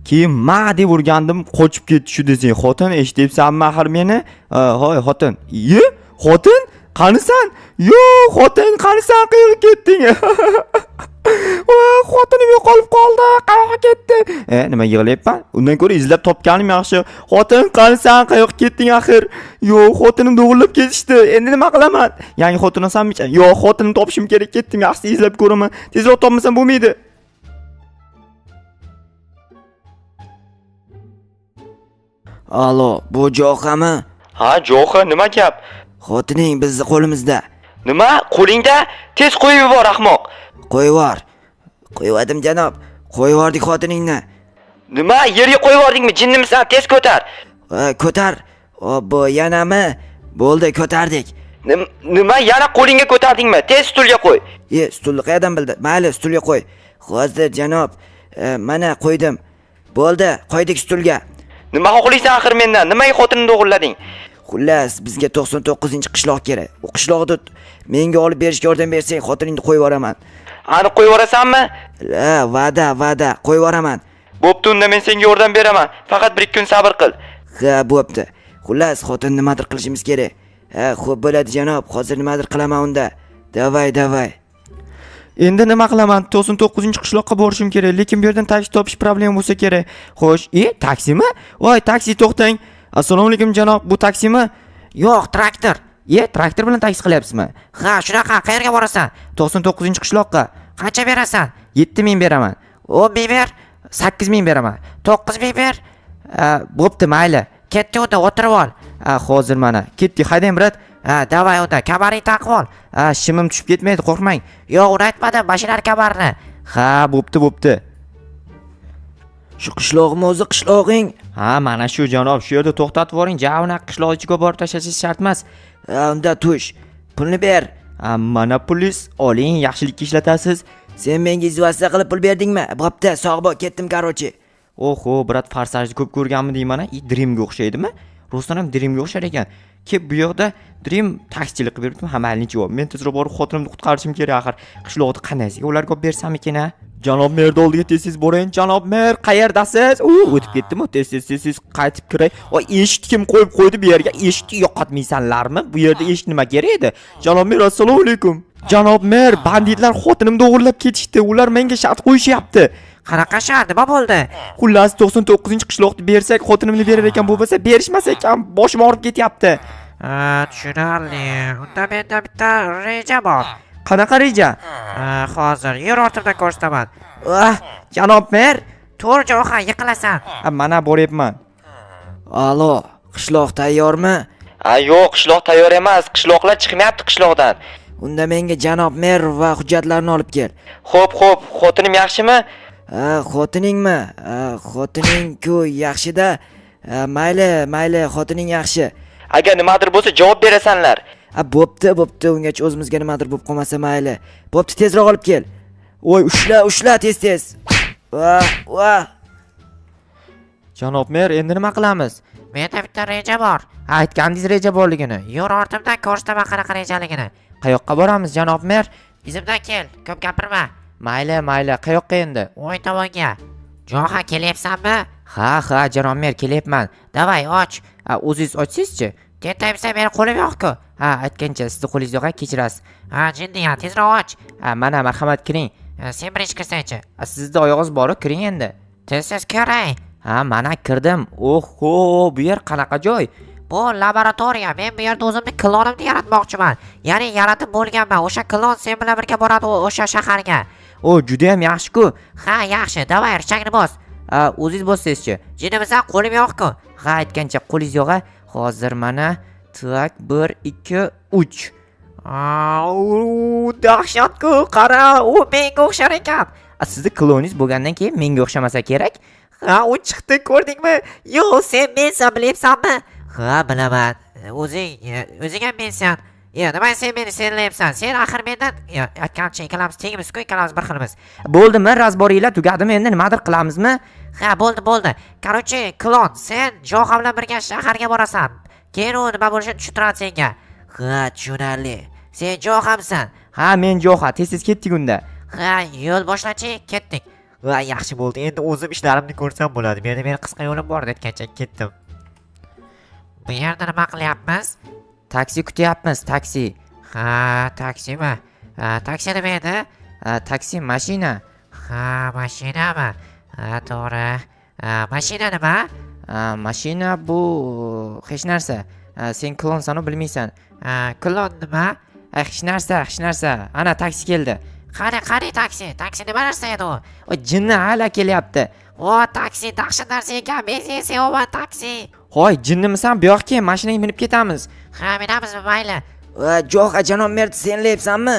Keyin ma deb urgandim, qochib ketdi shu desang. Xotin, eshityapsanmi axir meni? Hoy xotin. Iye, xotin, qanisan? Yo'q, xotin, qanisan, qayerga ketding? Xotinim yo'qolib qoldi, qayoqqa ketdi? Nima yig'layapman? Undan ko'ra izlab topganim yaxshi. Xotin, qanisan, qayoqqa ketding axir? Yo'q, xotinim o'g'irlab ketishdi. Endi nima qilaman? Yangi xotin olsammikan? Yo'q, xotinimni topishim kerak, ketdim. Yaxshisi izlab ko'raman. Tezroq topmasam bo'lmaydi. Alo, bu Johami? Ha, Joha, nima gap? Xotining bizni qo'limizda. Nima? Qo'lingda? Tez qo'yib yubor, ahmoq. Qo'yvor. Qo'yvadim janob. Qo'yvordik xotiningni. Nima? Yerga qo'yib yubordingmi? Jinnimisan? Tez ko'tar. Ko'tar. Obbo, yanami? Bo'ldi, ko'tardik. Nima? Yana qo'lingga ko'tardingmi? Tez stulga qo'y. Stulni qayerdan bildi? Mayli, stulga qo'y. Hozir janob, mana qo'ydim. Bo'ldi, qo'ydik stulga. Nima xohlaysan axir mendan? Nimaga xotinimni o'g'irlading? Xullas, bizga 99-qishloq kerak. U qishloqni menga olib berishga yordam bersang, xotiningni qo'yib yuboraman. Aniq qo'yib yuborasanmi? La, va'da, va'da, qo'yib yuboraman. Bo'pti, unda men senga yordam beraman. Faqat 1-2 kun sabr qil. Ha, bo'pti. Xullas, xotin nimadir qilishimiz kerak. Ha, xo'p bo'ladi janob, hozir nimadir qilaman unda. Davay, davay. Endi nima qilaman? 99-qishloqqa borishim kerak, lekin bu yerdan taksi topish problema bo'lsa kerak. Xo'sh, taksimi? Voy, taksi to'xtang. Assalomu alaykum janob, bu taksimi? Yo'q, traktor. Traktor bilan taksi qilyapsizmi? Ha, shunaqa. Qayerga borasan? 99-qishloqqa. Qancha berasan? 7000 beraman. 10000 ber. 8000 beraman. 9000 ber. Bo'pti, mayli. Ketdik unda, o'tirib ol. Hozir mana. Ketdik, haydang brat. Ha, davay unda, kamaringni taqib ol. Shimim tushib ketmaydi, qo'rqmang. Yo'q, uni aytmadim, mashinani kamarini. Ha, bo'pti, bo'pti. Shu qishlog'mi o'zi qishlog'ing? Ha, mana shu janob, shu yerda to'xtatib yuboring. Ja, unaqa qishloq ichiga borib tashlashingiz shart emas. Ha, unda tush. Pulni ber. Ha, mana pulingiz, oling, yaxshilikka ishlatasiz. Sen menga izvassa qilib pul berdingmi? Bo'pti, sog' bo'l, ketdim, karochi. Oho, brat, Forsajni ko'p ko'rganmi deyman, a? Dreamga o'xshaydimi? Rostdan ham Dreamga o'xshar ekan. Kelib bu yoqda Dream taksichilik qilib beribdi, ha, mayli, nechun. Men tezroq borib xotinimni qutqarishim kerak axir. Qishloqni qandaysiga ularga olib bersam ekan, a? Janob merni oldiga tez-tez borayin. Janob mer, qayerdasiz? U, o'tib ketdimi? Tez-tez, tez-tez qaytib kiray. Voy, eshikni kim qo'yib qo'ydi bu yerga? Eshikni yo'qotmaysanlarmi? Bu yerda eshik nima kerak edi? Janob mer, assalomu alaykum. Janob mer, banditlar xotinimni o'g'irlab ketishdi. Ular menga shart qo'yishyapti. Qanaqa shart? Nima bo'ldi? Xullas, 99-qishloqni bersak, xotinimni berar ekan, bo'lmasa berishmas ekan. Boshim og'rib ketyapti. Ha, tushunarli. Unda menda bitta reja bor. Qanaqa reja? Ha, hozir yer ortimdan ko'rsataman. Ah, janob mer. To'g'ri, Jo'xa, yiqilasan. Ha, mana boryapman. Alo, qishloq tayyormi? Ha, yo'q, qishloq tayyor emas. Qishloqlar chiqmayapti qishloqdan. Unda menga janob mer va hujjatlarni olib kel. Xo'p, xo'p, xotinim yaxshimi? Ha, xotiningmi? Ha, xotining-ku yaxshida. Ha, mayli, mayli, xotining yaxshi. Agar nimadir bo'lsa javob berasanlar. Ha, bo'pti, bo'pti, ungacha o'zimizga nimadir bo'lib qolmasa mayli. Bo'pti, tezroq olib kel. Voy, ushla, ushla, tez, tez. Va, va. Janob mer, endi nima qilamiz? Menda bitta reja bor. Ha, aytgandingiz reja borligini. Yo'l ortimdan ko'rsataman qanaqa rejaligini. Qayoqqa boramiz, janob mer? Izimdan kel, ko'p gapirma. Mayli, mayli, qayoqqa endi? O'ng tomonga. Jo'xa, kelyapsanmi? Ha, ha, janob mer, kelyapman. Davay, och. Ha, o'zingiz ochsizchi? Tentayapsan, meni qo'lim yo'q-ku. Ha, aytgancha sizni qo'lingiz yo'q, ha, kechirasiz. Ha, jinniya, tezroq och. Ha, mana marhamat, kiring. Ha, sen birinchi kirsangchi. Ha, sizni oyog'ingiz bor-ku, kiring endi. Tez-tez kiring. Ha, mana kirdim. Oho, bu yer qanaqa joy? Bu laboratoriya. Men bu yerda o'zimni klonimni yaratmoqchiman. Ya'ni yaratib bo'lganman. O'sha klon sen bilan birga boradi o'sha shaharga. O, juda ham yaxshi-ku. Ha, yaxshi. Davay, richagni bos. Ha, o'zingiz bossangizchi. Jinnimisan, qo'lim yo'q-ku. Ha, aytgancha qo'lingiz yo'q-a. Hozir mana tak 1 2 3. Au, dahshat-ku, qara, u menga o'xshar ekan. A, sizni kloningiz bo'lgandan keyin menga o'xshamasa kerak. Ha, u chiqdi, ko'rdingmi? Yo'q, sen mensan, bilyapsanmi? Ha, bilaman. O'zing ham mensan. Nima sen meni senlayapsan? Sen axir mendan, aytgancha ikkalamiz tengmiz-ku, ikkalamiz bir xilmiz. Bo'ldimi? Razboringlar tugadimi? Endi nimadir qilamizmi? Ha, bo'ldi, bo'ldi. Karochi, klon, sen Jo'xa bilan birga shaharga borasan. Keyin u nima bo'lishini tushuntiradi senga. Ha, tushunarli. Sen Jo'xamisan? Ha, men Jo'xa. Tez-tez ketdik unda. Ha, yo'l boshlachi, ketdik. Va yaxshi bo'ldi. Endi o'zim ishlarimni ko'rsam bo'ladi. Bu yerda meni qisqa yo'lim bor aytgancha ketdim. Bu yerda nima qilyapmiz? Taksi kutyapmiz, taksi. Ha, taksimi? Taksi nima edi? Taksi mashina. Ha, mashinami? Ha, to'g'ri. Mashina nima? Mashina bu hech narsa. Sen klonsan, bilmaysan. Klon nima? Hech narsa, hech narsa. Ana taksi keldi. Qani, qani taksi? Taksi nima narsa edi u? O jinni hala kelyapti. O, taksi dahshat narsa ekan. Men seni sevaman taksi. Hoy, jinnimisan? Bu yoqqa kel, mashinaga minib ketamiz. Ha, minamizmi, mayli. Jo'xa, janob mer, senlayapsanmi?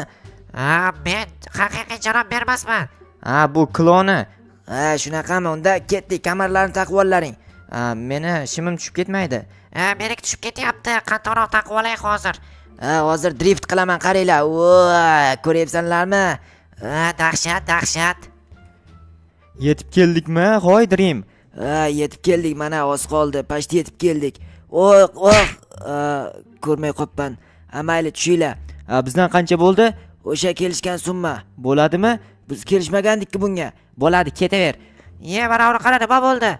Ha, men haqiqiy janob mer emasman. Ha, bu kloni. Ha, shunaqami? Unda ketdik, kamarlarni taqib ollaring. Meni shimim tushib ketmaydi. Ha, meniki tushib ketyapti. Qattiqroq taqib olay hozir. Ha, hozir drift qilaman, qaranglar. Voy, ko'ryapsanlarmi? Ha, dahshat, dahshat. Yetib keldikmi? Hoy, Dream. Ha, yetib keldik, mana oz qoldi. Pashta yetib keldik. Oh, oh, ko'rmay qopman. Ha, mayli, tushinglar. Bizdan qancha bo'ldi? O'sha kelishgan summa. Bo'ladimi? Biz kelishmagandik-ku bunga. Bo'ladi, ketaver. Ye, mana uni qara, nima bo'ldi?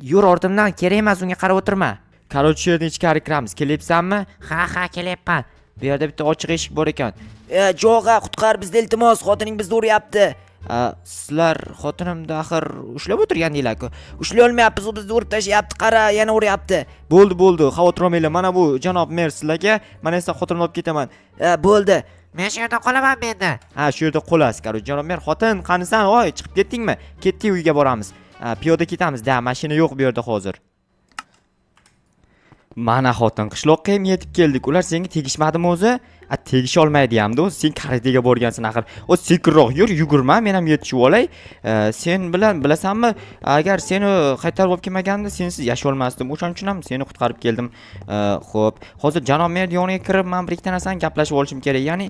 Yur ortimdan, kerak emas, unga qarab o'tirma. Короче, shu yerdan ichkari kiramiz. Kelyapsanmi? Ha, ha, kelyapman. Bu yerda bitta ochiq eshik bor ekan. Jo'g'a, qutqar bizni, iltimos, xotining bizni uryapti. Sizlar xotinimni axir ushlab o'tirgandinglar-ku. Ushlay olmayapmiz, u bizni urib tashlayapti, qara, yana uryapti. Bo'ldi, bo'ldi, xavotir olmanglar. Mana bu janob mer sizlarga, mana esa xotinimni olib ketaman. Bo'ldi. Men shu yerda qolaman menda. Ha, shu yerda qolasiz. Короче, janob mer, xotin, qanisan? Oy, chiqib ketdingmi? Ketdik, uyga boramiz. Piyoda ketamiz. Da, mashina yo'q bu yerda hozir. Mana xotin, qishloqqa ham yetib keldik. Ular senga tegishmadimi o'zi? Tegisha olmaydi hamda o'zi. Sen karatega borgansan axir. O sekinroq yur, yugurma, men ham yetishib olay. Sen bilan bilasanmi, agar seni qaytarib olib kelmaganimda sensiz yashay olmasdim. O'shaning uchun ham seni qutqarib keldim. Xo'p, hozir janob mer yoniga kirib men bir ikkita narsani gaplashib olishim kerak. Ya'ni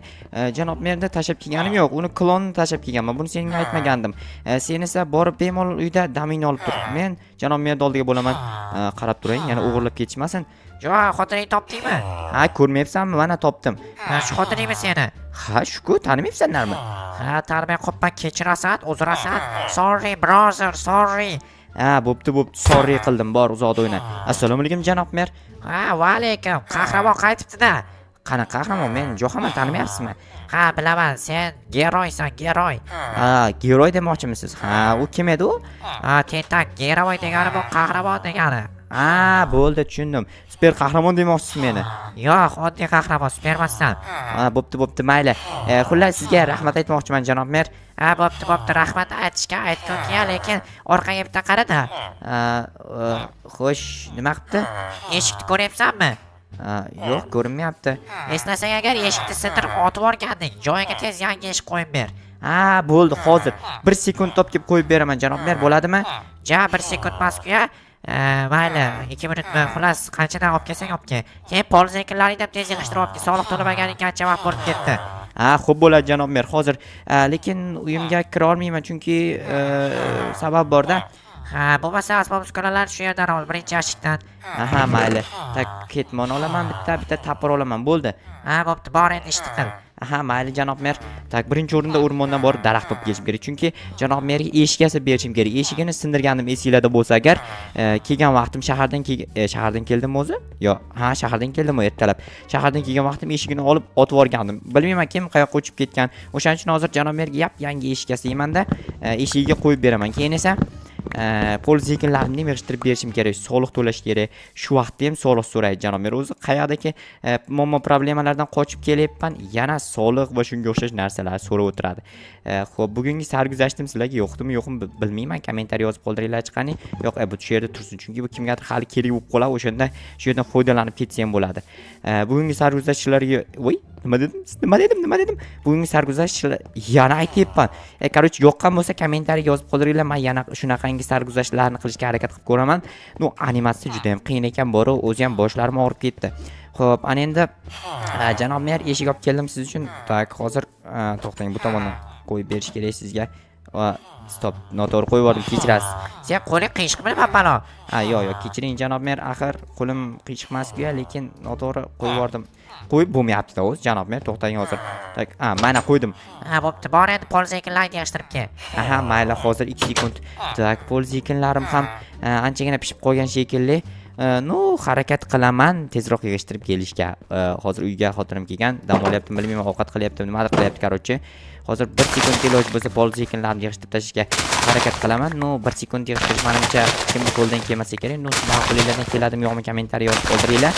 janob merni tashlab kelganim yo'q, uni klonni tashlab kelganman. Buni senga aytmagandim. Sen esa borib bemalol uyda damingni olib tur. Men janob mer oldiga bo'laman. Qarab turing, yana o'g'irlab ketishmasin. Jo, xotiningni topdingmi? Ha, ko'rmayapsanmi? Mana topdim. Ha, shu xotiningmi seni? Ha, shu-ku, tanimayapsanlarmi? Ha, tanimay qopman, kechirasan, uzrasan. Sorry, brother, sorry. Ha, bo'pti, bo'pti, sorry qildim, bor uzoqda o'yna. Assalomu alaykum janob mer. Ha, va alaykum. Qahramon qaytibdi-da. Qanaqa qahramon? Men Jo'xaman, tanimayapsizmi? Ha, bilaman, sen geroysan, geroy. Ha, geroy demoqchimisiz? Ha, u kim edi u? Ha, tentak, geroy degani bu qahramon degani. Ha, bo'ldi, tushundim. Super qahramon demoqchisiz meni? Yo'q, oddiy qahramon, super emassan. Ha, bo'pti, bo'pti, mayli. Xullas, sizga rahmat aytmoqchiman, janob mer. Ha, bo'pti, bo'pti, rahmat aytishga aytgunga, lekin orqaga bitta qarada. Xo'sh, nima qilibdi? Eshikni ko'ryapsanmi? Yo'q, ko'rinmayapti. Eslasang agar eshikni sindirib otib yuborganding, joyiga tez yangi eshik qo'yib ber. Ha, bo'ldi, hozir 1 sekund topib kelib qo'yib beraman, janob mer, bo'ladimi? Ja, 1 sekund emas-ku. Mayli, 2 minutmi, xullas, qanchadan olib kelsang olib kel. Keyin polzekinlaringni ham tez yig'ishtirib olib kel. Soliq to'lamaganing qancha vaqt bo'lib ketdi. Ha, xo'p bo'ladi janob mer, hozir. Lekin uyimga kira olmayman, chunki sabab bor-da. Ha, bo'lmasa asbob uskunalarni shu yerdan ol, birinchi yashikdan. Aha, mayli. Tak, ketmon olaman, bitta tapir olaman, bo'ldi. Ha, bo'pti, bor endi ishni qil. Aha, mayli janob mer. Tak, birinchi o'rinda o'rmondan borib daraxt topib kelishim kerak, chunki janob merga eshik yasab berishim kerak. Eshigini sindirganim esinglarda bo'lsa agar, kelgan vaqtim shahardan keldim o'zi? Yo'q, ha, shahardan keldim ertalab. Shahardan kelgan vaqtim eshigini olib otib yuborgandim. Bilmayman kim qayoqqa uchib ketgan. O'shaning uchun hozir janob merga yap-yangi eshik yasaymanda, eshigiga qo'yib beraman. Keyin esa pol zekinlarimni ham yig'ishtirib berishim kerak, soliq to'lash kerak. Shu vaqtda ham soliq so'raydi janob mer. O'zi qayerdagi muammo problemalardan qochib kelyapman, yana soliq va shunga o'xshash narsalar so'rab o'tiradi. Xo'p, bugungi sarguzashtim sizlarga yo'qdimi, yo'qmi bilmayman. Kommentariy yozib qoldiringlar chiqani. Yo'q, bu shu yerda tursin, chunki bu kimgadir hali kerak bo'lib qoladi, o'shanda shu yerdan foydalanib ketsa ham bo'ladi. Bugungi sarguzasht sizlarga, voy, nima dedim? Nima dedim? Nima dedim? Bugungi sarguzasht yana aytyapman. Короче, yoqqan bo'lsa kommentariy yozib qoldiringlar, men yana shunaqangi sarguzashtlarni qilishga harakat qilib ko'raman. No, animatsiya juda ham qiyin ekan, bor, o'zi ham boshlarim og'rib ketdi. Xo'p, ana endi janob mer, eshik olib keldim siz uchun. Tak, hozir to'xtang, bu tomondan qo'yib berish kerak sizga. Stop, noto'g'ri qo'yib yubordim, kechirasiz. Sen qo'ling qiyshiqmi nima balo? Ha, yo'q, yo'q, kechiring janob mer, axir qo'lim qiyshiq emas-ku, lekin noto'g'ri qo'yib yubordim. Qo'yib bo'lmayapti-da o'zi, janob mer, to'xtang hozir. Tak, ha, mana qo'ydim. Ha, bo'pti, bor endi polz ekinlarni yig'ishtirib kel. Aha, mayli, hozir 2 sekund. Tak, polz ekinlarim ham anchagina pishib qolgan shekilli. Ну, harakat qilaman tezroq yig'ishtirib kelishga. Hozir uyga xotinim kelgan, dam olyaptim, bilmayman, ovqat qilyaptim, nimadir qilyapti, короче. Hozir 1 sekund iloji bo'lsa polz ekinlarni yig'ishtirib tashlashga harakat qilaman. Ну, 1 sekund yig'ishtirish menimcha kimni qo'lidan kelmasa kerak. Ну, ma'qulinglardan keladimi yo'qmi kommentariy yozib qoldiringlar.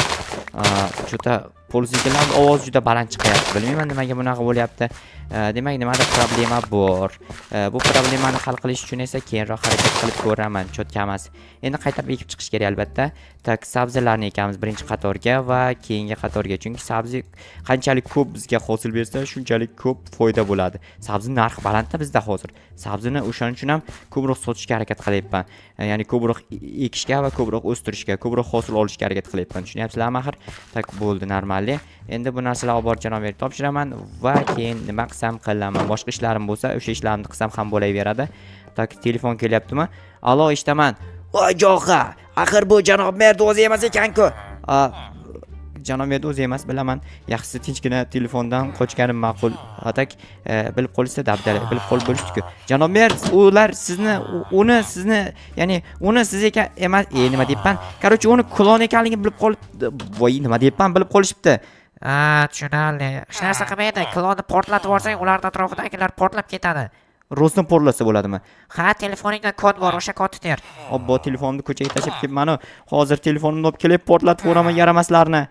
Juda polz ekinlarning ovozi juda baland chiqyapti. Bilmayman nimaga bunaqa bo'lyapti. Demak, nimadir problema bor. Bu problemani hal qilish uchun esa keyinroq harakat qilib ko'raman, cho'tka emas. Endi qaytarib ekib chiqish kerak albatta. Tak, sabzilarni ekamiz birinchi qatorga va keyingi qatorga, chunki sabzi qanchalik ko'p bizga hosil bersa, shunchalik ko'p foyda bo'ladi. Sabzi narxi balandda bizda hozir. Sabzini o'shaning uchun ham ko'proq sotishga harakat qilyapman. Ya'ni ko'proq ekishga va ko'proq o'stirishga, ko'proq hosil olishga harakat qilyapman. Tushunyapsizlarmi axir? Tak, bo'ldi, normalli. Endi bu narsalarni olib borib janob merga topshiraman va keyin nima qilsam qilaman. Boshqa ishlarim bo'lsa, o'sha ishlarimni qilsam ham bo'laveradi. Tak, telefon kelyaptimi? Alo, eshitaman. Voy jo'xa, axir bu janob merni o'zi emas ekan-ku. Janob merni o'zi emas, bilaman. Yaxshisi tinchgina telefondan qochganim ma'qul. Tak, bilib qolishsa dabdala, bilib qolib bo'lishdi-ku. Janob mer, ular sizni, uni sizni, ya'ni uni siz ekan emas, nima deyapman? Короче, uni klon ekanligini bilib qolib, voy, nima deyapman, bilib qolishibdi. Ha, tushunarli. Hech narsa qilmaydi. Klonni portlatib yuborsang, ularning atrofidagilar portlab ketadi. Rostdan portlasa bo'ladimi? Ha, telefoningda kod bor, o'sha kodni ter. Obbo, telefonimni ko'chaga tashlab kelibman-u. Hozir telefonimni olib kelib portlatib yuboraman yaramaslarni.